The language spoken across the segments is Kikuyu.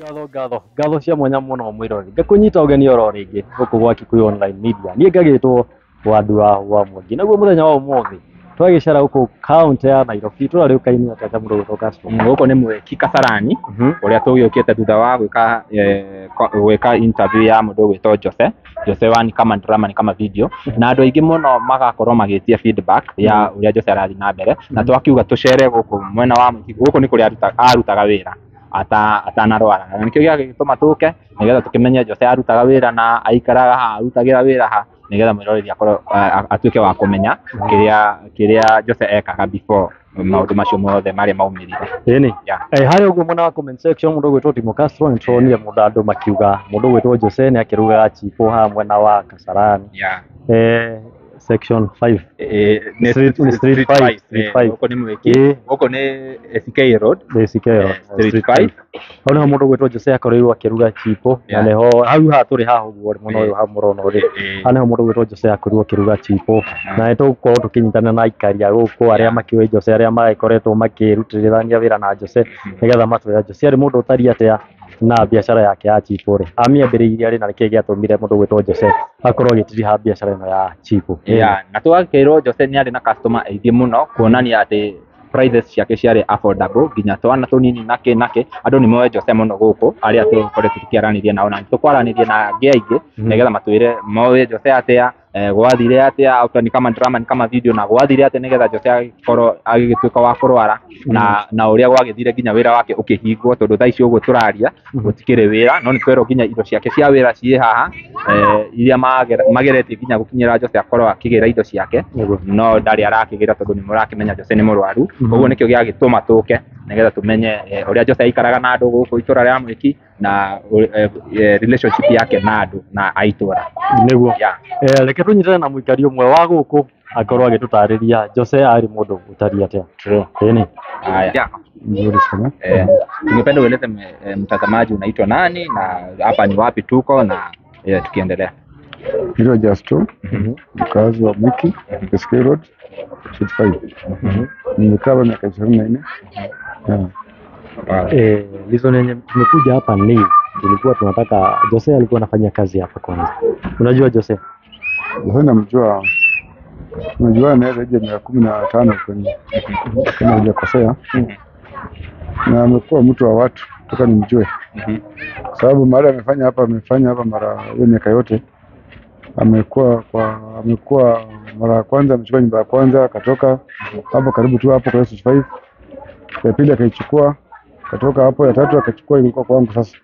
Ngatho, ngatho, ngatho cia mwanya mũno mwĩroreri. Ngakũnyita ũgeni oro rĩngĩ gũkũ gwa Kikuyu Online Media. Niĩ ngagĩtwo Wandua wa Mwangi. Naguo mũthenya wa ũmũthĩ twagĩcera gũkũ kaũntĩ ya Nairobi, tũrarĩũkaine atĩa ta mũndũ ũgwĩtwo Castro? Gũkũ nĩ Mweki Kasarani, ũrĩa tũgĩũkĩte thutha wa gwĩka gwĩka interview ya mũndũ ũgwĩtwo Jose. Jose wa ni kama drama ni kama video, na andũ aingĩ mũno magakorwo magĩtia feedback ya ũrĩa Jose arathiĩ na mbere, na twakiuga tũcere gũkũ mwena wa Mweki. Gũkũ nĩ kũrĩa arutaga wĩra atanarwara, na nĩkĩo gĩagĩtũma tũke nĩgetha tũkĩmenye Jose arutaga wĩra na aikaraga ha, arutagĩra wĩra ha, nĩgetha mwĩroreri akorwo atuĩke wa kũmenya kĩrĩa Jose ekaga before maũndũ macio mothe marĩa maumĩrire. Ĩni. Yeah. Harĩa ũguo mwena wa comment section, mũndũ ũgwĩtwo Timo Castro, nĩtũronire mũndũ andũ makiuga mũndũ ũgwĩtwo Jose nĩ akĩrugaga chipo haha mwena wa Kasarani. Section 5. Nĩ Street street 5, 5, street 5. Gũkũ nĩ Mweki, gũkũ nĩ SK Road, SK Road, street 5. Hau nĩho mũndũ ũgwĩtwo Jose akorirwo akĩruga chipo, na nĩho hau haha tũrĩ haha ũguo mwena ũyũ haha mũrona ũrĩ. Haha nĩho mũndũ ũgwĩtwo Jose akorirwo akĩruga chipo, na nĩ tũgũkorwo tũkĩnyitana na aikari a gũkũ arĩa makĩũĩ Jose, arĩa magĩkoretwo makĩrutithania wĩra na Jose, nĩgetha matwĩre Jose arĩ mũndũ ũtariĩ atĩa na biacara yake ya chipo rĩ amĩambĩrĩirie rĩ, na nĩkĩĩ gĩatũmire mũndũ ũgwĩtwo Jose akorwo agĩtiriha biacara ĩno ya chipo. Yeah, na twakĩrwo Jose nĩ arĩ na customer aingĩ mũno, kuonania atĩ prices ciake ciarĩ affordable nginya twana tũnini nakĩ nakĩ. Andũ nĩ moĩ Jose mũno gũkũ, arĩa tũkoretwo tũkĩaranĩria nao, na tũkwaranĩria na angĩ aingĩ nĩgetha matwĩre moĩ Jose atĩa, gwathire atĩa after ni kama drama ni kama video, na gwathire atĩa nĩgetha Jose agĩkorwo agĩgĩtuĩka wa kũrwara, na ũrĩa gwagĩthire nginya wĩra wake ũkĩhingwo, tondũ thaa ici ũguo tũraria gũtikĩrĩ wĩra, no nĩ twerwo nginya indo ciake cia wĩra ciĩ haha, iria mageretie nginya gũkinyĩra Jose akorwo akĩgĩra indo ciake, no ndarĩ arakĩgĩra tondũ nĩ mũrakĩmenya Jose nĩ mũrwaru. Koguo nĩkĩo gĩagĩtũma tũke nĩgetha tũmenye ũrĩa Jose aikaraga na andũ gũkũ itũra rĩa Mweki, na relationship yake na andũ na a itũra. Nĩguo. Yeah. Reke tũnyitane na mũikari ũmwe wa gũkũ akorwo agĩtũtarĩria Jose arĩ mũndũ ũtariĩ atĩa. True. Ĩni. Haya. Yeah. Nzuri sana. Tungependa ueleze mtazamaji unaitwa nani na hapa ni wapi tuko na tukiendelea. Naitwa Justo, mkazi wa Mwiki, SK Road, Street 5. Nimekaa hapa miaka 24. Yeah. Wow. Reason yenye tumekuja hapa ni tulikuwa tunataka Jose alikuwa anafanya kazi hapa kwanza. Unajua Jose? Jose namjua, najua naye zaidi ya miaka 15 kwenye kama hujakosea, na amekuwa mtu wa watu toka nimjue, sababu mara amefanya hapa mara hiyo miaka yote amekuwa mara ya kwanza amechukua nyumba ya kwanza, akatoka hapo karibu tu hapo kwa Street 5. Ya pili akaichukua, akatoka hapo. Ya tatu akachukua, ilikuwa kwangu sasa,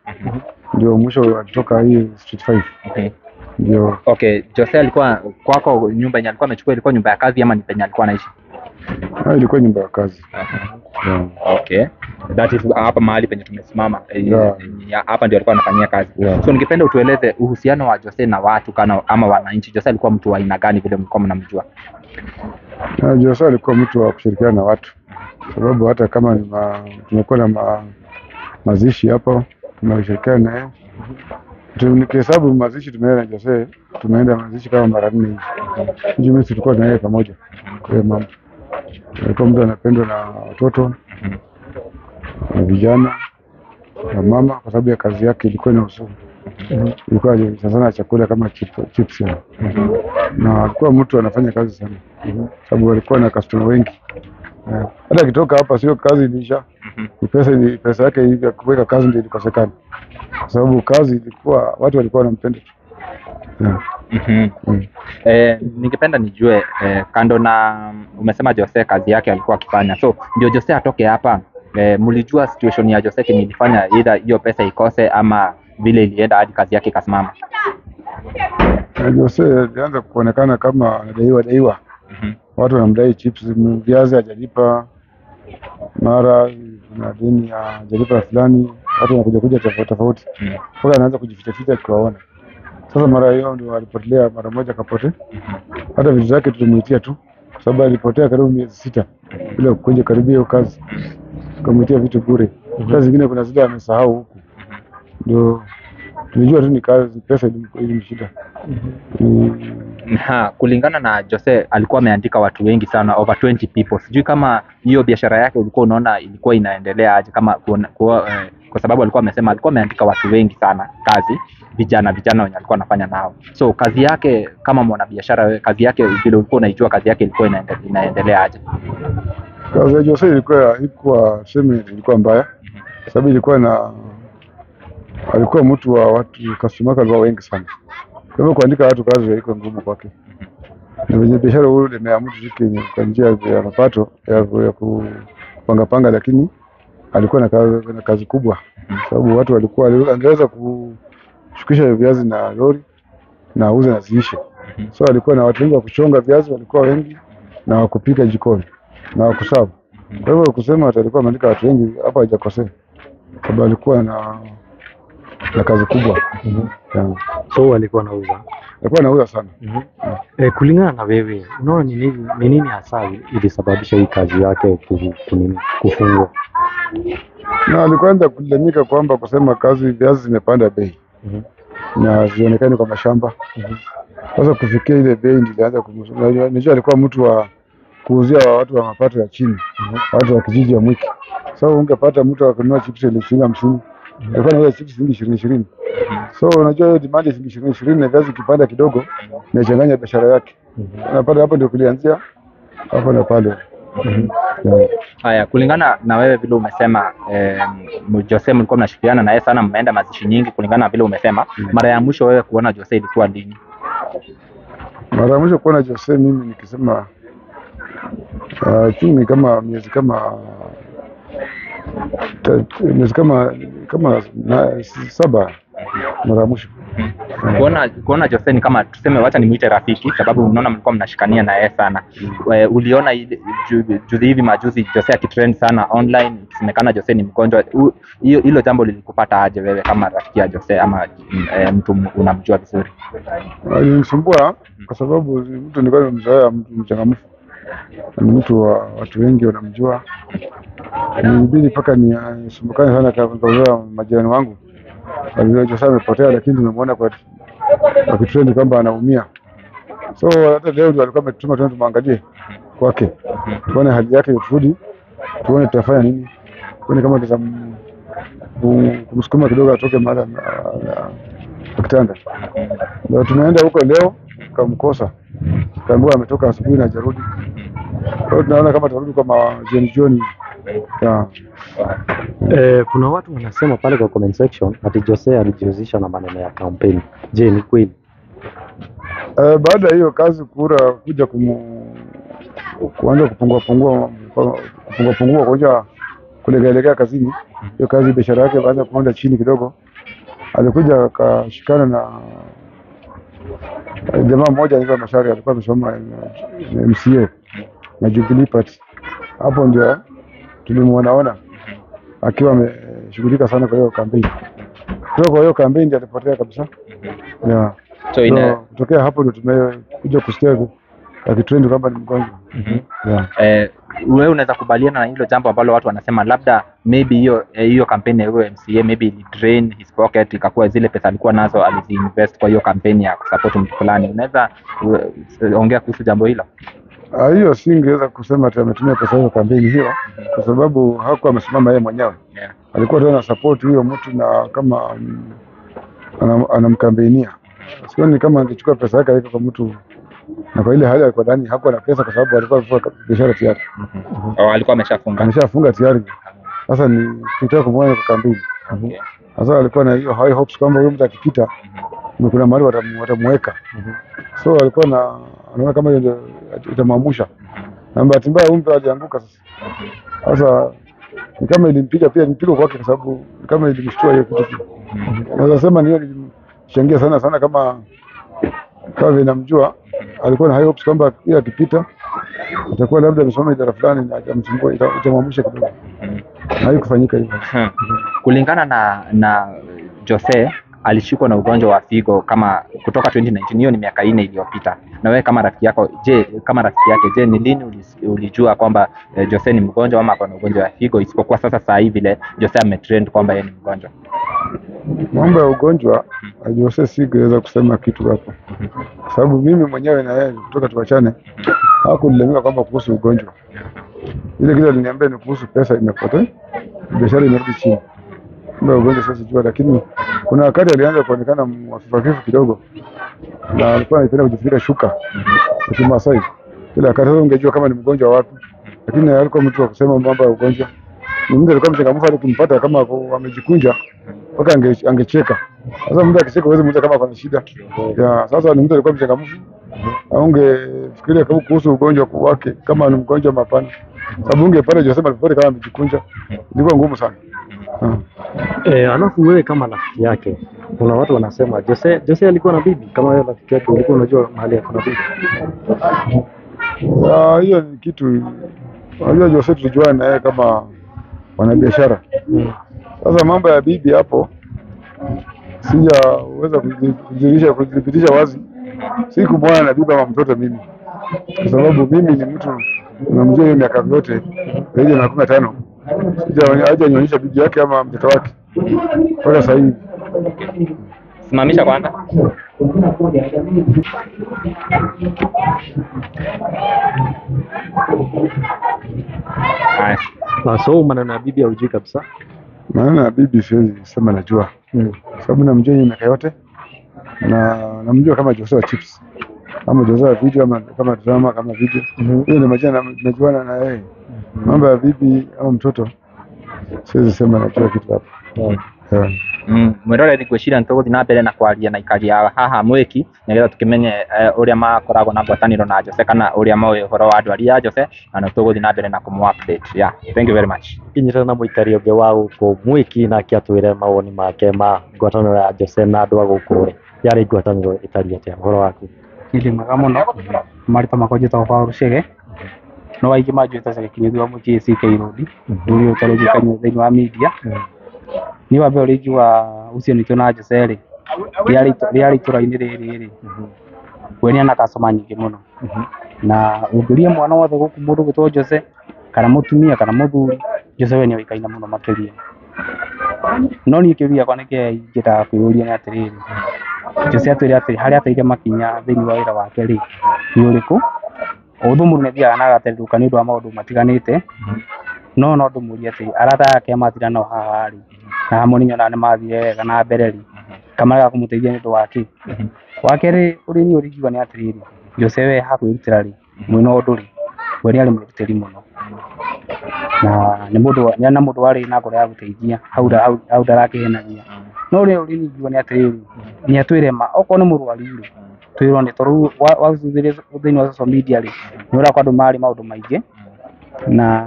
ndio mwisho alitoka hii Street 5. Ndio. Okay, Jose alikuwa kwako, nyumba yenye alikuwa amechukua ilikuwa nyumba ya kazi ama ni penye alikuwa anaishi? Ilikuwa nyumba ya kazi. Yeah. Okay. That is hapa mahali penye tumesimama. Yeah. Ya, hapa ndio alikuwa anafanyia kazi. Yeah. So ningependa utueleze uhusiano wa Jose na watu kana ama wananchi. Jose alikuwa mtu wa aina gani vile mlikuwa mnamjua? Na Jose alikuwa mtu wa kushirikiana na watu, sababu hata kama ni tumekuwa na mazishi hapo tumeshirikiana naye. Nikihesabu mazishi tumeenda na Jose, tumeenda mazishi kama mara 4 hivi. Juu mimi tulikuwa na yeye pamoja kwa hiyo mambo. Alikuwa mtu anapendwa na watoto na vijana na mama, kwa sababu ya kazi yake ilikuwa inahusu, ilikuwa sana sana chakula kama chips ya. Na alikuwa mtu anafanya kazi sana, sababu alikuwa na customer wengi. Hata akitoka hapa sio kazi iliisha, ni pesa, ni pesa yake hivi ya kuweka kazi ndio ilikosekana, kwa sababu kazi ilikuwa, watu walikuwa wanampenda tu. Yeah. Ningependa nijue, kando na umesema Jose kazi yake alikuwa akifanya. So ndio Jose atoke hapa, mlijua situation ya Jose kenye ilifanya either hiyo pesa ikose ama vile ilienda hadi kazi yake ikasimama? Na Jose alianza kuonekana kama anadaiwa daiwa, watu wanamdai chips, viazi hajalipa, mara kuna deni ya hajalipa fulani, watu wanakuja kuja tofauti tofauti, mpaka anaanza kujificha ficha tukawaona. Sasa mara hiyo ndio alipotelea mara moja kapote. Hata vitu zake tulimuitia tu, kwa sababu alipotea karibu miezi 6 bila kuja karibia hiyo kazi, tukamuitia vitu bure. Kazi zingine kuna zile amesahau huku, ndio tulijua tu ni kazi, pesa ilimshida. Ha, kulingana na Jose alikuwa ameandika watu wengi sana, over 20 people. Sijui kama hiyo biashara yake ulikuwa unaona ilikuwa inaendelea aje, kama Kwa sababu alikuwa amesema alikuwa ameandika watu wengi sana kazi, vijana wenye alikuwa anafanya nao. So kazi yake kama mwanabiashara, kazi yake vile ulikuwa unaijua, kazi yake ilikuwa inaendelea aje? Kazi ya Jose ilikuwa sema ilikuwa mbaya, sababu ilikuwa na alikuwa mtu wa watu, customer walikuwa wengi sana. Kwa hivyo kuandika watu kazi ilikuwa ngumu kwake. Na venye biashara huyu limeamua tu kwa njia ya mapato ya kupanga panga, lakini alikuwa na kazi kubwa, sababu watu walikuwa angeweza kushukisha viazi na lori na auze na ziishe. So alikuwa na watu wengi wa kuchonga viazi, walikuwa wengi, na wa kupika jikoni na wa kusabu. Kwa hivyo kusema alikuwa ameandika watu wengi hapa hajakosea, sababu alikuwa na kazi kubwa. So alikuwa anauza. Alikuwa anauza sana. Kulingana na wewe, unaona ni nini hasa ilisababisha hii kazi yake kufungwa? Na alikuanza kulalamika kwamba kusema kazi viazi zimepanda bei na zionekane kwa mashamba. Sasa kufikia ile bei ndio ilianza kumsumbua. Unajua alikuwa mtu wa kuuzia watu wa mapato ya chini, watu wa kijiji ya Mwiki. Sasa ungepata mtu akununua chips ile shilingi 50, alikuwa anauza chips shilingi 20. So unajua hiyo demand ya shilingi 20 na viazi kipanda kidogo inachanganya biashara yake. Unapata hapo ndio kulianzia hapo na pale. Haya, kulingana na wewe vile umesema, Jose mlikuwa mnashirikiana na yeye sana, mmeenda mazishi nyingi. Kulingana na vile umesema, mara ya mwisho wewe kuona Jose ilikuwa lini? Mara ya mwisho kuona Jose mimi nikisema ni kama miezi kama 7 mara mwisho. Kuona Jose ni kama tuseme, wacha nimuite rafiki, sababu unaona mlikuwa mnashikania na yeye sana. Uliona juzi hivi majuzi Jose akitrend sana online, ikisemekana Jose ni mgonjwa. Hilo jambo lilikupata aje wewe kama rafiki ya Jose ama mtu unamjua vizuri? Alinisumbua kwa sababu mtu nilikuwa nimemzoea, mtu mchangamfu, ni mtu wa watu wengi wanamjua. Nilibidi mpaka nisumbukane sana kwa majirani wangu. Alijua Jose amepotea, lakini tumemwona kwa kitrend kwamba anaumia. So hata leo ndio alikuwa ametuma tuende tumwangalie kwake, tuone hali yake, turudi tuone tutafanya nini, tuone kama tutaweza kumsukuma kidogo atoke mahali kwa kitanda. Ndio tumeenda huko leo tukamkosa, tukaambiwa ametoka asubuhi na hajarudi. Kwa hiyo tunaona kama tutarudi kwa jioni jioni. Kuna watu wanasema pale kwa comment section ati Jose alijihusisha na maneno ya kampeni. Je, ni kweli? Baada ya hiyo kazi kura kuja kuanza kupungua kuja kulegelegea kazini, hiyo kazi biashara yake baada kuenda chini kidogo, alikuja akashikana na jamaa mmoja anaitwa Mashari, alikuwa amesoma MCA na Jubilee Party. Hapo ndio tulimuonaona akiwa ameshughulika sana kwa hiyo kampeni. Kutoka kwa hiyo kampeni ndio alipotea kabisa. Yeah. So kutokea hapo ndio tumekuja kusikia akitrend kwamba ni mgonjwa. Yeah. Wewe unaweza kubaliana na hilo jambo ambalo watu wanasema labda maybe hiyo kampeni ya MCA maybe ili drain his pocket, ikakuwa zile pesa alikuwa nazo aliziinvest kwa hiyo kampeni ya kusupport mtu fulani? Unaweza ongea kuhusu jambo hilo? Hiyo singeweza kusema ati ametumia pesa hiyo kampeni hiyo, kwa sababu hakuwa amesimama yeye mwenyewe. Alikuwa tu ana support huyo mtu na kama anamkampenia. Sioni kama angechukua pesa yake aweke kwa mtu, na kwa ile hali alikuwa ndani hakuwa na pesa kwa sababu alikuwa amefunga biashara tayari. Alikuwa ameshafunga. Ameshafunga tayari. Sasa ni kitaka kumwona kwa kampeni. Sasa alikuwa na hiyo high hopes kwamba huyo mtu akipita kuna mahali watamuweka. So alikuwa na anaona kama hiyo ndio itamwamsha. Na bahati mbaya huyu mtu alianguka sasa. Sasa ni kama ilimpiga pia, nipigo kwake kwa sababu kama ilimshtua hiyo kitu. Naweza sema ni hiyo ilimchangia sana sana, kama vile namjua alikuwa na high hopes kwamba yeye akipita atakuwa labda amesoma idara fulani na atamsumbua, itamwamsha kidogo. Haikufanyika hivyo. Kulingana na Jose alishikwa na ugonjwa wa figo kama kutoka 2019, hiyo ni miaka 4 iliyopita. Na wewe kama rafiki yako, je, kama rafiki yake, je, ni lini ulijua kwamba Jose ni mgonjwa ama ana ugonjwa wa figo, isipokuwa sasa saa hivi vile Jose ametrend kwamba yeye ni mgonjwa? Mambo ya ugonjwa Jose sikuweza kusema kitu hapo, sababu mimi mwenyewe na yeye kutoka tuachane hakunilemea kwamba kuhusu ugonjwa. Ile kitu aliniambia ni kuhusu pesa imepotea, biashara imerudi chini. Mambo ya ugonjwa siwezi jua, lakini kuna wakati alianza kuonekana hafifu kidogo, na alikuwa anapenda kujifunika shuka ya Kimasai kila wakati. Sasa ungejua kama ni mgonjwa wapi, lakini alikuwa mtu wa kusema mambo ya ugonjwa. Ni mtu alikuwa mchangamfu, hata ukimpata kama amejikunja mpaka angecheka. Sasa mtu akicheka huwezi muuliza kama kuna shida. Ya, sasa ni mtu alikuwa mchangamfu, haungefikiria kama kuhusu ugonjwa wake kama ni mgonjwa mapana, sababu ungepata Jose popote kama amejikunja, ilikuwa ngumu sana. Alafu wewe kama rafiki yake, kuna watu wanasema Jose alikuwa na bibi. Kama wewe rafiki yake ulikuwa unajua mahali ako na bibi? Hiyo ni kitu, unajua Jose tulijuana na yeye kama wanabiashara. Sasa mambo ya bibi hapo sijaweza kudhibitisha wazi. Sikumwona na bibi ama mtoto mimi, kwa sababu mimi ni mtu namjua hiyo miaka yote zaidi ya miaka 15, hajanionyesha bibi yake ama mtoto wake mpaka sasa hivi. Simamisha kwanza. Haya. Na so maneno ya bibi haujui kabisa? Maneno ya bibi siwezi sema najua, sababu namjua yeye miaka yote na namjua kama Jose wa Chips ama Jose wa video ama kama drama kama video. Hiyo ndio majina najuana na yeye. Mambo ya bibi ama mtoto siwezi sema najua kitu hapo. Mwiroreri ngwĩciria nĩtũgũthiĩ na mbere na kwaria na aikari a haha Mwĩki nĩgetha tũkĩmenye ũrĩa makoragwo na ngwatanĩro na Jose kana ũrĩa moĩ ũhoro wa ndwari ya Jose, na nĩtũgũthiĩ na mbere na kũmũ update. Yeah, thank you very much. Kinyitana na mũikari ũngĩ wa gũkũ Mwĩki nake atwĩre mawoni make ma ngwatanĩro ya Jose na andũ a gũkũ rĩ, yarĩ ngwatanĩro ĩtariĩ atĩa? Ũhoro waku? Nĩ mwega mũno, marĩtwa makwa njĩtagwo Paul Chege, no aingĩ manjũĩ ta Chege Kĩnyũthi wa mũciĩ CK Road, ũrĩa ũtarĩ ũĩkaine thĩinĩ wa media. Niĩ wa mbere ũrĩa ingiuga uhusiano witũ na Jose rĩ, rĩarĩ itũra-inĩ rĩrĩ rĩ, we nĩ ana customer nyingĩ mũno, na ũngĩũria mwana wothe gũkũ mũndũ ũgwĩtwo Jose kana mũtumia kana mũthuri, Jose we nĩ oĩkaine mũno makĩria. No niĩ kĩũria gĩakwa nĩkĩo ingĩendaga kwĩyũria nĩ atĩrĩrĩ, Jose atwĩre atĩ harĩa ateire makinya thĩinĩ wa wĩra wake rĩ, nĩ ũrĩkũ? Ũndũ mũndũ nĩ athiaga na agatenderũka nĩ ũndũ wa maũndũ matiganĩte, no ndĩmũrie atĩ arata ake mathira nao haha rĩ, na hamwe nĩ nyonaga nĩ mathire wega na mbere rĩ, kamarega kũmũteithia nĩ ũndũ wa kĩ? Wa kerĩ ũrĩa niĩ ingiuga nĩ atĩrĩrĩ, Jose we hakwĩrutĩra rĩ, mwĩna ũndũ rĩ, we nĩ arĩ mwĩrutĩri mũno, na nĩ mũndũ nĩ mũndũ warĩ na ngoro ya gũteithia, hau ndarakĩhenagia. No ũrĩa niĩ ingiuga nĩ atĩrĩrĩ, nĩ atwĩre ma, okorwo nĩ mũrwaru rĩ, twĩrwo nĩ tondũ wathuthuria thĩinĩ wa social media rĩ, nĩ ũrakora andũ marĩ maũndũ maingĩ na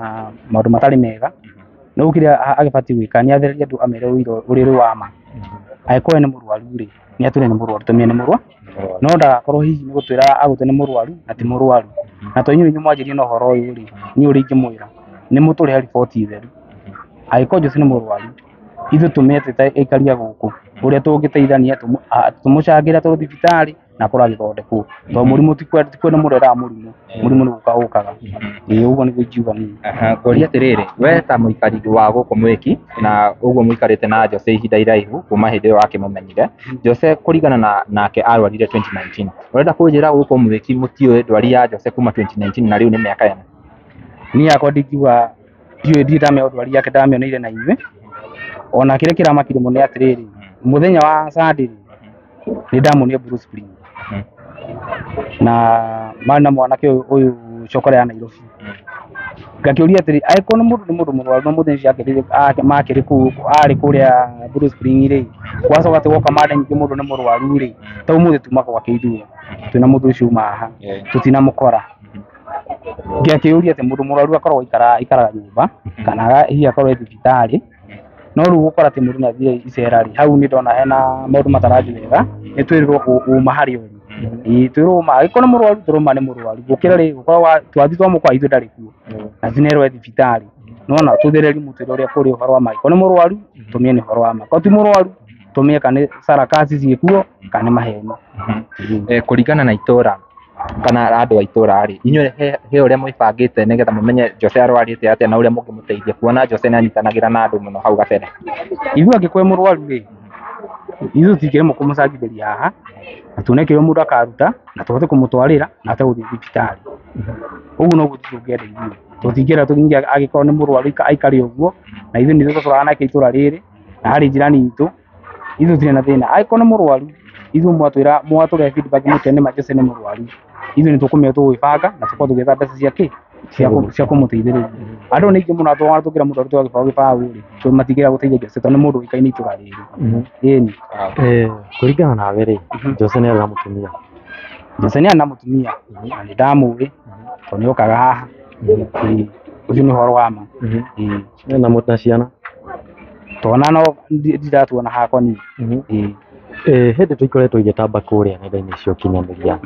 maũndũ matarĩ mega. No kĩrĩa agĩbatiĩ gwĩka nĩ athererie andũ amere ũira ũrĩa ũrĩ wa ma. Angĩkorwo nĩ mũrwaru rĩ, nĩ atwĩre nĩ mũrwaru, tũmenye nĩ mũrwaru, no ndagakorwo hihi nĩ gũtwĩra agũtwe nĩ mũrwaru na ti mũrwaru. Na to inyuĩ mwanjĩrie na ũhoro ũyũ rĩ, niĩ ũrĩa ingĩmwĩra nĩ mũtũrehe riboti theru. Angĩkorwo Jose nĩ mũrwaru, ithuĩ tũmenye ta aikari a gũkũ ũrĩa tũngĩteithania tũmũcangĩre atwarwo thibitarĩ na akorwo agĩthondekwo, tondũ mũrimũ ti kwenda mũndũ endaga mũrimũ, mũrimũ nĩ gũka ũkaga. Ĩĩ ũguo nĩguo ingiuga niĩ. Ngũria atĩrĩrĩ, we ta mũikari wa gũkũ Mwĩki na ũguo mũikarĩte na Jose ihinda iraihu kuma hĩndĩ ĩyo wakĩmũmenyire, Jose kũringana na nake arwarire 2019, ũrenda kũnjĩra gũkũ Mwĩki mũtiũĩ ndwari ya Jose kuma 2019 na rĩu nĩ mĩaka ĩna? Niĩ yakwa ndingiuga ndiũĩ, ndirĩ ndamenya ndwari yake, ndamĩoneire na inyuĩ. Ona kĩrĩa kĩramakire mũno nĩ atĩrĩrĩ, mũthenya wa Sunday rĩ, nĩ ndamuonire Blue Spring na marĩ na mwanake ũyũ cokora ya Nairobi. Ngakĩũria atĩrĩ, angĩkorwo nĩ mũndũ nĩ mũndũ mũrwaru na mũthenya ũcio makĩrĩ kũu arĩ kũrĩa Blue Spring rĩ, gwacoka atĩ woka mada nyingĩ mũndũ nĩ mũrwaru rĩ, ta ũmũthĩ tuma gwake ithuĩ twĩna mũthuri ũcio uma haha tũtinamũkora. Ngakĩũria atĩ mũndũ mũrwaru akoragwo aikaraga nyũmba kana hihi akorwo e thibitarĩ, no rĩu gũkora atĩ mũndũ nĩ athire icera rĩ, hau nĩ ndona hena maũndũ matarathiĩ wega, nĩ twĩrĩrwo ũma harĩa ũrĩ. Ĩĩ twĩrwo ũma, angĩkorwo nĩ mũrwaru twĩrwo ma nĩ mũrwaru, gũkĩra rĩ gũkorwo twathiĩ twamũkora ithuĩ ndarĩ kuo na tinerwo e thibitarĩ. Nĩwona tũthererie mũtwĩre ũrĩa kũrĩ ũhoro wa ma, angĩkorwo nĩ mũrwaru tũmenye nĩ ũhoro wa ma, korwo ti mũrwaru tũmenye kana nĩ sarakasi ciĩkuo kana nĩ maheni. Kũringana na itũra kana andũ a itũra rĩ, inyuĩ he ũrĩa mwĩbangĩte nĩgetha mũmenye Jose arwarĩte atĩa na ũrĩa mũngĩmũteithia, kuona Jose nĩ anyitanagĩra na andũ mũno hau gabere? Ithuĩ angĩkorwo e mũrwaru rĩ, ithuĩ tũtingĩremwo kũmũcangithĩria haha na tuone kĩrĩa mũndũ akaruta na tũhote kũmũtwarĩra na ahote gũthiĩ thibitarĩ. Ũguo noguo tũngĩenda ithuĩ, tũtingĩenda tũthiĩ angĩkorwo nĩ mũrwaru aikare ũguo, na ithuĩ nĩ ithuĩ tũtũraga nake itũra rĩrĩ, Na harĩ jirani itũ ithuĩ tũtirĩ na thĩna. Angĩkorwo nĩ mũrwaru ithuĩ mwatwĩra mwatũrehe feedback mũtwĩre nĩma Jose nĩ mũrwaru, ithuĩ nĩ tũkũmenya tũgwĩbanga na tũkorwo tũgĩetha mbeca cia kĩ cia kũmũteithĩrĩria. Andũ nĩ aingĩ mũno atũona tũkĩra mũndũ arute gĩbaũ gĩbaũ rĩ, matingĩrega gũteithia Jose tondũ nĩ mũndũ ũĩkaine itũra rĩrĩ. Ĩni. Kũringana nawe rĩ, Jose nĩ arĩ na mũtumia? Jose nĩ arĩ na mũtumia na nĩ ndamũĩ tondũ nĩ okaga haha. Ũcio nĩ ũhoro wa ma. Na ciana? Twana no ndiratuona hakwa niĩ. Hĩndĩ tũikoretwo igĩtamba kũrĩa nenda-inĩ cia ũkinyanĩria,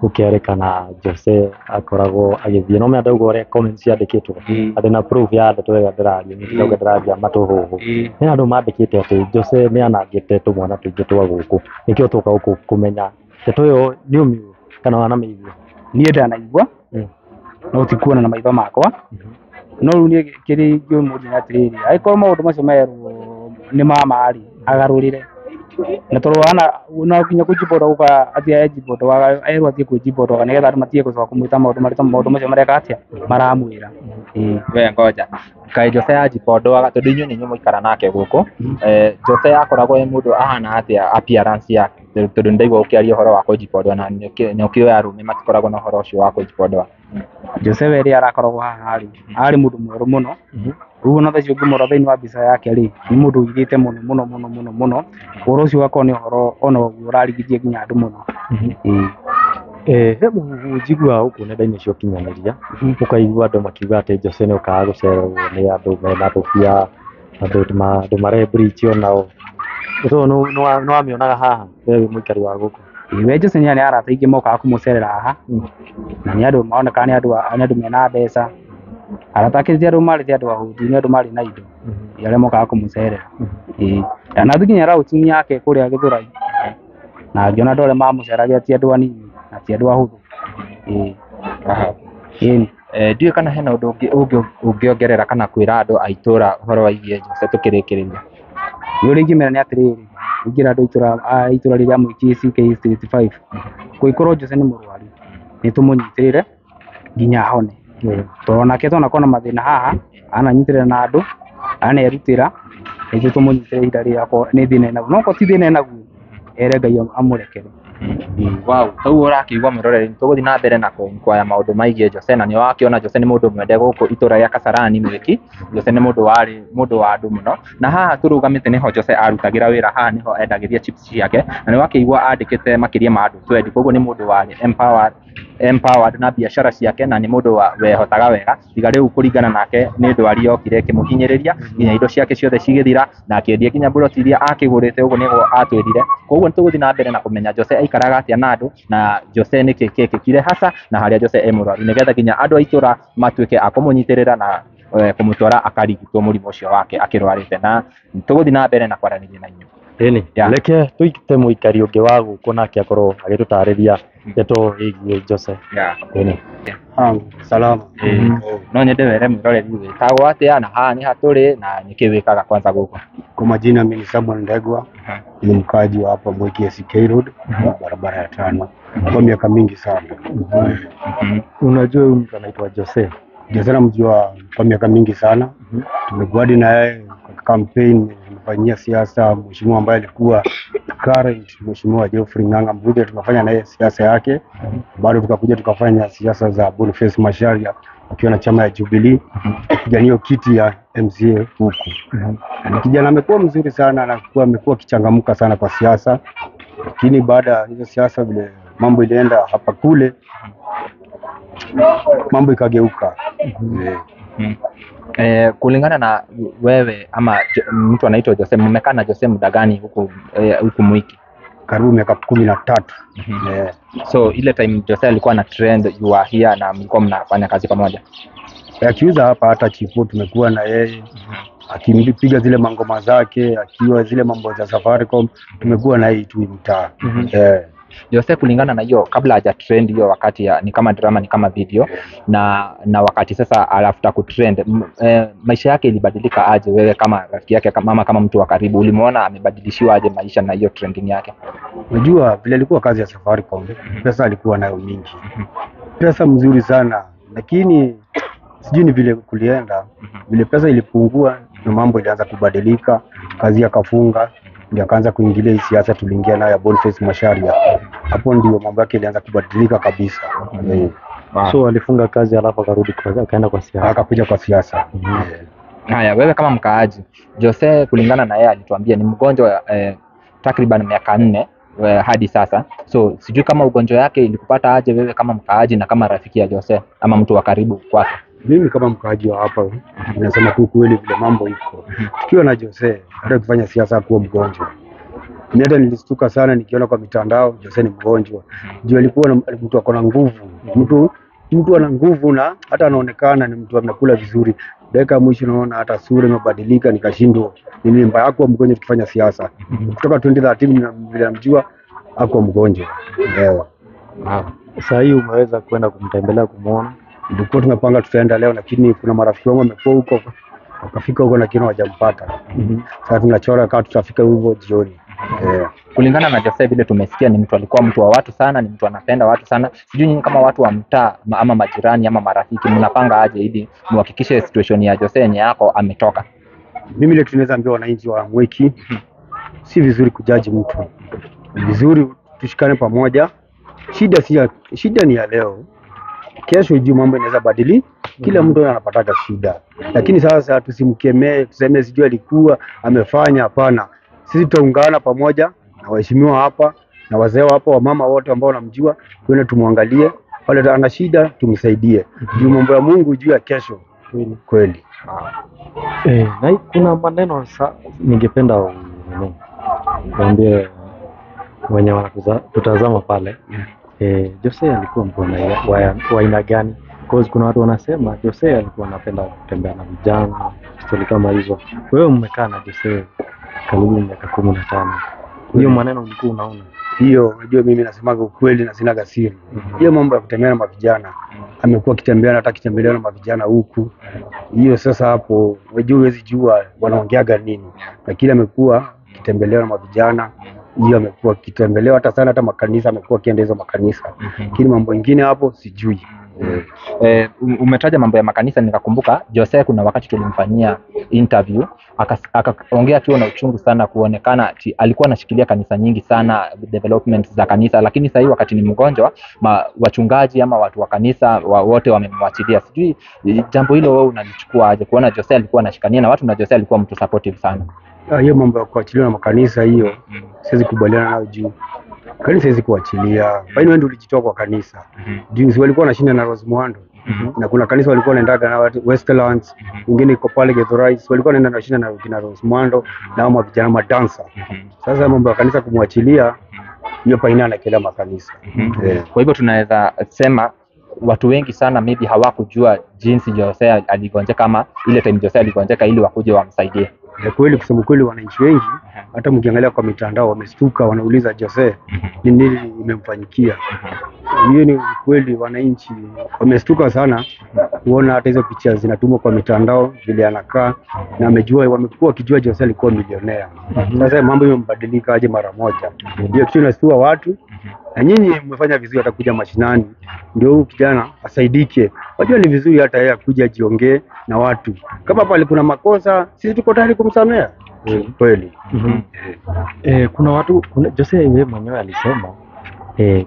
gũkerĩkana Jose akoragwo agĩthiĩ, no menya ndauga ũrĩa comments ciandĩkĩtwo atĩ na proof ya ndeto ĩrĩa ndĩraria, niĩ ndauga ndĩraria matũhũhũ. Hena andũ mandĩkĩte atĩ Jose nĩ anangĩte tũmwana tũingĩ twa gũkũ, nĩkĩo tũka gũkũ kũmenya ndeto ĩyo nĩ ũmĩũĩ kana wanamĩigua? Niĩ ndanaigua no ti kuona na maitho makwa, no rĩu niĩ kĩrĩa ingĩmũria nĩ atĩrĩrĩ, angĩkorwo maũndũ macio merwo nĩ ma ma rĩ, agarũrĩre. Na tondũ wana no nginya kwĩjibonda gũka athiĩ ejibonda erwo athiĩ kwĩjibonda nĩgetha andũ matige gũcoka kũmwĩta maũndũ marĩa maũndũ macio mareka atĩa maramwĩra. We ngoja kaĩ Jose anjibondoaga tondũ inyuĩ nĩ inyuĩ mũikara nake gũkũ. Jose akoragwo e mũndũ ahana atĩa appearance yake? Tondũ nĩndaigua ũkĩaria ũhoro wa kwĩjibondoa na nĩ ũkĩũĩ arũme matikoragwo na ũhoro ũcio wa kwĩjibondoa. Jose we rĩrĩa arakoragwo haha rĩ, arĩ mũndũ mwerũ mũno. Rĩu ona thaa ici ũngĩmũrora thĩinĩ wa mbica yake rĩ, nĩ mũndũ ũirĩte mũno mũno mũno mũno mũno. Ũhoro ũcio ũgakorwo nĩ ũhoro ona ũguo ũrarigithia nginya andũ mũno. He mũhuhu njiguaga gũkũ nenda-inĩ cia ũkinyanĩria, ũkaigua andũ makiuga atĩ Jose nĩ okaga gũcererwo nĩ andũ mena tũbia, andũ mare bleach onao. Ndeto ĩyo nĩ wamĩonaga haha we wĩ mũikari wa gũkũ? We Jose nĩ arata aingĩ mokaga kũmũcerera haha, na nĩ andũ maroneka nĩ andũ mena mbeca. Arata ake ti andũ marĩ ti andũ ahũtu, nĩ andũ marĩ na indo arĩa mokaga kũmũcerera. Ndanathiĩ nginya rauti yake kũrĩa Gĩthũrai, na ngĩona andũ arĩa mamũceragĩra ti andũ anini na ti andũ ahũthũ. Ndiũĩ kana hena ũndũ ũngĩ ũngĩongerera kana kwĩra andũ a itũra ũhoro wĩgiĩ Jose tũkĩrĩkĩrĩria. Nĩ ũrĩa ingĩmera nĩ atĩrĩrĩ, ingĩra andũ a itũra rĩrĩa Mwiki CK 65, kũngĩkorwo Jose nĩ mũrwaru, nĩ tũmũnyitĩrĩre nginya ahone. Tondũ onake twanakorwo na mathĩna haha, ananyitĩrĩra na andũ, anerutĩra, nĩithuĩ tũmũnyitĩrĩre ihinda rĩrĩa akorwo nĩ thĩna enaguo. No okorwo ti thĩna enaguo, ere Ngai amũrekere. Wow, ta ũguo ũrakĩigua mwĩroreri, nĩ tũgũthiĩ na mbere na kũinquire maũndũ maingĩ Jose, na nĩ wakĩona Jose nĩ mũndũ mwende gũkũ itũra rĩa Kasarani Mwiki. Jose nĩ mũndũ warĩ mũndũ wa andũ mũno, na haha tũrũgamĩte nĩho Jose arutagĩra wĩra, haha nĩho endagĩria chips ciake, na nĩ wakĩigua andĩkĩte makĩria ma andũ 20, koguo nĩ mũndũ warĩ empowered na biacara ciake, na nĩ mũndũ wehotaga wega, tiga rĩu kũringana nake nĩ ndwari yokire ĩkĩmũhinyĩrĩria nginya indo ciake ciothe cigĩthira, na akĩendia nginya mburoti iria akĩgũrĩte, ũguo nĩguo atwĩrire. Koguo nĩ tũgũthiĩ na mbere na kũmenya Jose aikaraga atĩa na andũ, na Jose nĩkĩ kĩekĩkire hasa, na harĩa Jose e mũrwaru, nĩgetha nginya andũ a itũra matuĩke a kũmũnyitĩrĩra na kũmũtwara akarigitwo mũrimũ ũcio wake akĩrwarĩte, na tũgũthiĩ na mbere na kwaranĩria na inyuĩ. Ĩni, reke tũite mũikari ũngĩ wa gũkũ nake akorwo agĩtũtarĩria ndeto ĩgiĩ Jose. Ĩni. Salama. No nyende were mwĩroreri wĩtagwo atĩa na haha nĩ hatũrĩ na nĩkĩ wĩkaga kwanza gũkũ? Kwa majina mimi ni Samuel Ndegwa, ni mkaaji wa hapa Mwiki SK Road, barabara ya 5 kwa miaka mingi sana. Unajua huyu mtu anaitwa Jose? Jose namjua kwa miaka mingi sana. Tumekuwa hadi na yeye kwa campaign, tumefanyia siasa mheshimiwa ambaye alikuwa current mheshimiwa Geoffrey Ng'ang'a Mbuthia, tumefanya naye siasa yake. Bado tukakuja tukafanya siasa za Boniface Macharia akiwa na chama ya Jubilee, kupigania kiti ya MCA huku. Ni kijana amekuwa mzuri sana na amekuwa akichangamka sana kwa siasa, lakini baada ya hizo siasa vile mambo ilienda hapa kule, mambo ikageuka. Kulingana na wewe ama mtu anaitwa Jose, mmekaa na Jose muda gani huku huku Mwiki? Karibu miaka 13. So ile time Jose alikuwa na trend, you are here na mlikuwa mnafanya kazi pamoja? Akiuza hapa hata chipo tumekuwa na yeye, akimpiga zile mangoma zake, akiwa zile mambo za Safaricom, tumekuwa na yeye tu mtaa. Jose kulingana na hiyo kabla haja trend hiyo wakati ya, ni kama drama ni kama video na wakati sasa alafuta kutrend maisha yake ilibadilika aje? Wewe kama rafiki yake, kama mama, kama mtu wa karibu, ulimuona amebadilishiwa aje maisha na hiyo trending yake? Unajua vile alikuwa kazi ya Safaricom, pesa alikuwa nayo mingi, pesa mzuri sana, lakini sijui ni vile kulienda, Vile pesa ilipungua na mambo ilianza kubadilika, kazi akafunga, ndio akaanza kuingilia hii siasa tuliingia nayo ya Boniface Macharia. Hapo ndio mambo yake ilianza kubadilika kabisa. Wow. So alifunga kazi alafu akarudi akaenda kwa siasa. Akakuja kwa siasa. Haya, wewe kama mkaaji, Jose kulingana na yeye alituambia ni mgonjwa takriban miaka 4 hadi sasa. So sijui kama ugonjwa yake ilikupata aje wewe kama mkaaji na kama rafiki ya Jose ama mtu wa karibu kwake. Mimi kama mkaaji wa hapa nasema tu kweli vile mambo iko. Tukiwa na Jose hata ukifanya siasa kuwa mgonjwa. Mimi hata nilistuka sana nikiona kwa mitandao Jose ni mgonjwa. Juu alikuwa mtu akona nguvu. Mtu ana nguvu na hata anaonekana ni mtu anakula vizuri. Dakika mwisho naona hata sura imebadilika, nikashindwa. Ni nini mbaya hakuwa mgonjwa tukifanya siasa. Kutoka 2013 vile namjua hakuwa mgonjwa. Wow. Sasa hii umeweza kwenda kumtembelea kumuona? Nilikuwa tumepanga tutaenda leo, lakini kuna marafiki wangu wamekuwa huko wakafika huko lakini hawajampata. Sasa tunachora kama tutafika hivyo jioni. Kulingana na Jose vile tumesikia ni mtu alikuwa mtu wa watu sana, ni mtu anapenda watu sana. Sijui nyinyi kama watu wa mtaa ama majirani ama marafiki mnapanga aje ili muhakikishe situation ya Jose yenye yako ametoka? Mimi ile kitu naweza ambia wananchi wa Mwiki, si vizuri kujaji mtu. Ni vizuri tushikane pamoja. Shida ni ya leo. Kesho juu mambo inaweza badili. Kila mtu anapataka shida. Lakini sasa tusimkemee, tuseme sijui alikuwa amefanya, hapana. Sisi tutaungana pamoja na waheshimiwa hapa na wazee hapa, wamama wote ambao wanamjua, tuende tumwangalie pale ana shida tumsaidie. Juu mambo ya Mungu juu ya kesho. Kweli. Na kuna maneno ningependa niambie wenye wanatutazama pale. Jose alikuwa mtu wa aina gani? Because kuna watu wanasema Jose alikuwa anapenda kutembea na vijana, story kama hizo. Wewe mmekaa na Jose karibu miaka 15. Hiyo maneno ulikuwa unaona? Hiyo unajua mimi nasemaga ukweli na sina siri. Hiyo mambo ya kutembea na mavijana, amekuwa akitembea hata akitembelea na mavijana huku. Hiyo sasa hapo unajua huwezi jua wanaongeaga nini. Lakini amekuwa akitembelea na mavijana. Hiyo amekuwa akitembelewa hata sana, hata makanisa amekuwa akienda hizo makanisa. Lakini mambo mengine hapo sijui. Umetaja mambo ya makanisa nikakumbuka Jose kuna wakati tulimfanyia interview akaongea akiwa na uchungu sana kuonekana ati alikuwa anashikilia kanisa nyingi sana, development za kanisa, lakini sasa hivi wakati ni mgonjwa wachungaji ama watu wa kanisa wote wamemwachilia. Sijui jambo hilo wewe unalichukua aje kuona Jose alikuwa anashikania na watu na Jose alikuwa mtu supportive sana? Hiyo mambo ya kuachiliwa na makanisa hiyo siwezi kubaliana nayo juu kanisa siwezi kuachilia. Bali wewe ndio ulijitoa kwa kanisa. Juu si walikuwa wanashinda na Rose Muhando. Na kuna kanisa walikuwa wanaendaga na watu Westlands, wengine iko pale Githurai, walikuwa wanaenda na shinda na kina Rose Muhando na hao vijana madansa. Sasa mambo ya kanisa kumwachilia hiyo paina na kila makanisa. Kwa hivyo tunaweza sema watu wengi sana maybe hawakujua jinsi Jose aligonjeka ama ile time Jose aligonjeka ili wakuje wamsaidie. Ya kweli, kusema kweli wananchi wengi hata mkiangalia kwa mitandao wamestuka, wanauliza Jose ni nini imemfanyikia. Hiyo ni kweli, wananchi wamestuka sana kuona hata hizo picha zinatumwa kwa mitandao vile anakaa, na amejua, wamekuwa wakijua Jose alikuwa milionea. Sasa mambo yamebadilika aje mara moja. Hiyo kitu inastua watu. Na nyinyi mmefanya vizuri hata kuja mashinani ndio huyu kijana asaidike. Wajua ni vizuri hata yeye akuja ajiongee na watu. Kama pale kuna makosa sisi tuko tayari kumsamea. Kweli. Kuna watu, Jose yeye mwenyewe alisema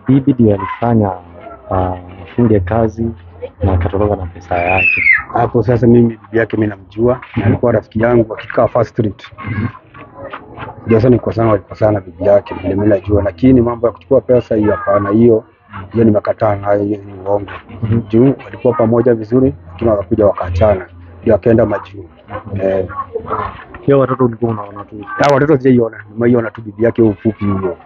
bibi ndiye alifanya afunge kazi na akatoroka na pesa yake. Hapo sasa mimi bibi yake mimi namjua, na alikuwa rafiki yangu akikaa First Street. Jose ni kosana, walikosana bibi yake vile mimi najua, lakini mambo ya kuchukua pesa hiyo hapana, hiyo nimekataa nayo, hiyo ni uongo. Juu walikuwa pamoja vizuri, lakini wakakuja wakaachana, ndio akaenda majuu. Hiyo watoto ulikuwa unaona tu? Watoto sijaiona, nimeiona tu bibi yake ufupi huo.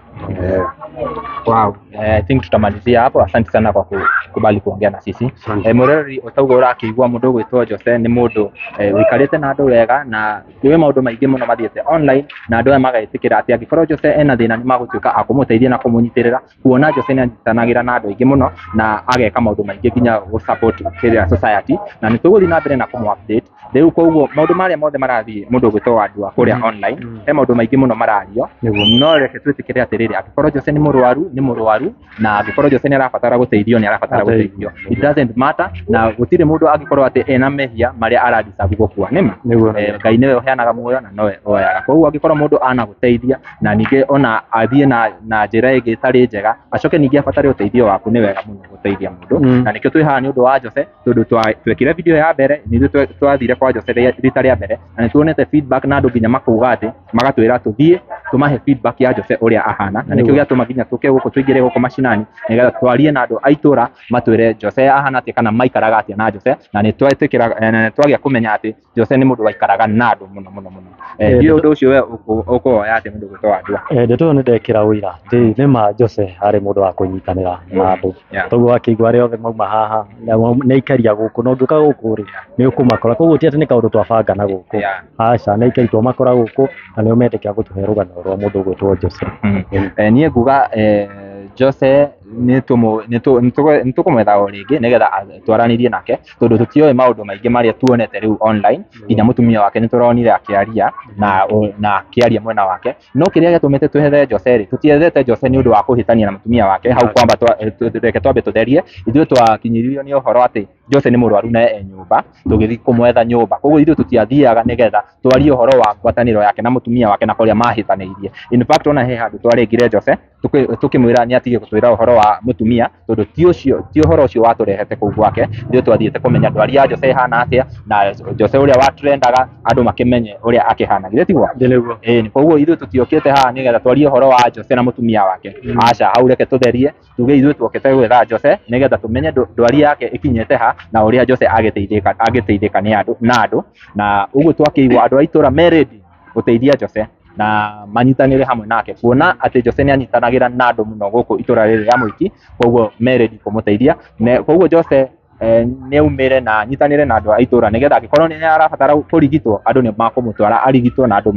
Wow. I think tutamalizia hapo. Asante sana kwa kukubali kuongea na sisi. Mureri otaugo urakigwa mundu gwitwo Jose ni mundu wikarite na andu wega na kwi maundu maingi muno mathiete online na andu aya magetikira ati angikorwo Jose ena thina ni magutuika a kumuteithia na kumunyitirira. Kuona Jose ni anyitanagĩra na andu aingi muno na ageka maundu maingi nginya gu support kĩrĩa society, na nĩ tũgũthiĩ na mbere na kũmũ update rĩu. Koguo maundu marĩa mothe marathiĩ mundu gwitwo Wandua kũrĩa online he maundu maingi muno marario, no reke twĩtĩkĩre atĩrĩrĩ, angĩkorwo Jose nĩ mũrwaru nĩ mũrwaru, na angĩkorwo Jose nĩ arabatara gũteithio nĩ arabatara arabatara gũteithio. It doesn't matter, na gũtirĩ mũndũ angĩkorwo atĩ ena mehia marĩa aradeserve gũkua, nĩma? Nĩguo. Ngai nĩwe ũheanaga muoyo na nowe oyaga. Koguo angĩkorwo mũndũ anagũteithia na ningĩ ona athiĩ na njĩra ĩngĩ ĩtarĩ njega, acoke ningĩ abatare ũteithio waku, nĩ wega mũno gũteithia mũndũ. Na nĩkĩo twĩ haha nĩ ũndũ wa Jose, tondũ twekire video ya mbere, nĩ ithuĩ twathire kwa Jose rita rĩa mbere, na nĩ tuonete feedback na andũ nginya makauga atĩ magatwĩra tũthiĩ tũmahe feedback ya Jose ũrĩa ahana, na nĩkĩo gĩatũma nginya tũke gũkũ, tũingĩre gũkũ macinani nĩgetha twarie na andũ a itũra matwĩre Jose ahana atĩa kana maikaraga atĩa na Jose, na nĩ twetĩkĩra, na nĩ twagĩa kũmenya atĩ Jose nĩ mũndũ waikaraga na andũ mũno mũno mũno. Ndiũĩ ũndũ ũcio we ũkũwoya atĩa mũndũ gwĩtwo Wandua? Ndeto ĩyo nĩ ndekĩra ũira atĩ nĩma Jose arĩ mũndũ wa kũnyitanĩra na andũ. Toguo akĩigua arĩa othe mauma haha nĩ aikari a gũkũ, na ũngĩũka gũkũ rĩ nĩ ũkũmakora, koguo ti atĩ nĩ kaũndũ twabanga na gũkũ, aca, nĩ aikari twamakora gũkũ na nĩo metĩkĩra gũtũhe rũgano rwa mũndũ ũgwĩtwo Jose. Niĩ nguga Jose nĩ tũkũmwetha o rĩngĩ nĩgetha twaranĩrie nake, tondũ tũtiũĩ maũndũ maingĩ marĩa tuonete rĩu online. Nginya mũtumia wake nĩ tũronire akĩaria na akĩaria mwena wake, no kĩrĩa gĩatũmĩte twethe Jose rĩ, tũtiethete Jose nĩ ũndũ wa kũhĩtania na mũtumia wake hau. Kwamba reke twambe tũtherie, ithuĩ twakinyĩririo nĩ ũhoro atĩ Jose nĩ mũrwaru na e nyũmba, tũgĩthiĩ kũmwetha nyũmba. Koguo ithuĩ tũtiathiaga nĩgetha twarie ũhoro wa ngwatanĩro yake na mũtumia wake na kũrĩa mahĩtanĩirie. In fact, ona he handũ twarengire Jose tũkĩmwĩra nĩ atige gũtwĩra ũhoro wa mũtumia, tondũ ti ũcio, ti ũhoro ũcio watũrehete kũu gwake. Ithuĩ twathiĩte kũmenya ndwari ya Jose ĩhana atĩa, na Jose ũrĩa watrendaga andũ makĩmenye ũrĩa akĩhana, githĩ tiguo? Nĩguo. Ĩĩ, koguo ithuĩ tũtiokĩte haha nĩgetha twarie ũhoro wa Jose na mũtumia wake, aca. Hau reke tũtherie, tuge ithuĩ tuokĩte gwetha Jose nĩgetha tũmenye ndwari yake ĩkinyĩte ha na ũrĩa Jose angĩteithĩka nĩ andũ na andũ, na ũguo twakĩigua andũ a itũra me ready gũteithia Jose na manyitanĩre hamwe nake, kuona atĩ Jose nĩ anyitanagĩra na andũ mũno gũkũ itũra rĩrĩ rĩa Mwiki, koguo me ready kũmũteithia. Koguo Jose nĩ aumĩre na anyitanĩre na andũ a itũra, nĩgetha angĩkorwo nĩ arabatara kũrigitwo, andũ nĩ makũmũtwara arigitwo na andũ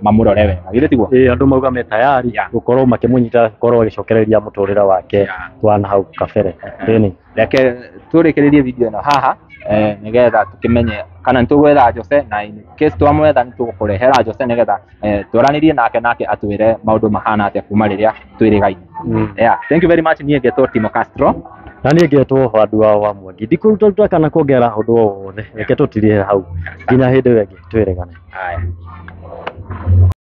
mamũrore wega, githĩ tiguo? Ĩĩ, andũ mauga me tayari gũkorwo makĩmũnyita, gũkorwo agĩcokereria mũtũrĩre wake wa na hau kabere. Ĩni. Reke tũrĩkĩrĩrie video ĩno haha, nĩgetha tũkĩmenye kana nĩtũgwetha Jose, na in case twamwetha nĩtũgũkũrehera Jose nĩgetha twaranĩrie nake atwĩre maũndũ mahana atĩa kuma rĩrĩa twĩrĩgaine. Yeah, thank you very much. Niĩ ngetwo Timo Castro. Na niĩ ngetwo Wandua wa Mwangi. Ndikũruta kana kuongerera ũndũ o wothe, reke tũtirĩre hau nginya hĩndĩ ĩyo ĩngĩ twĩrĩgane. Haya.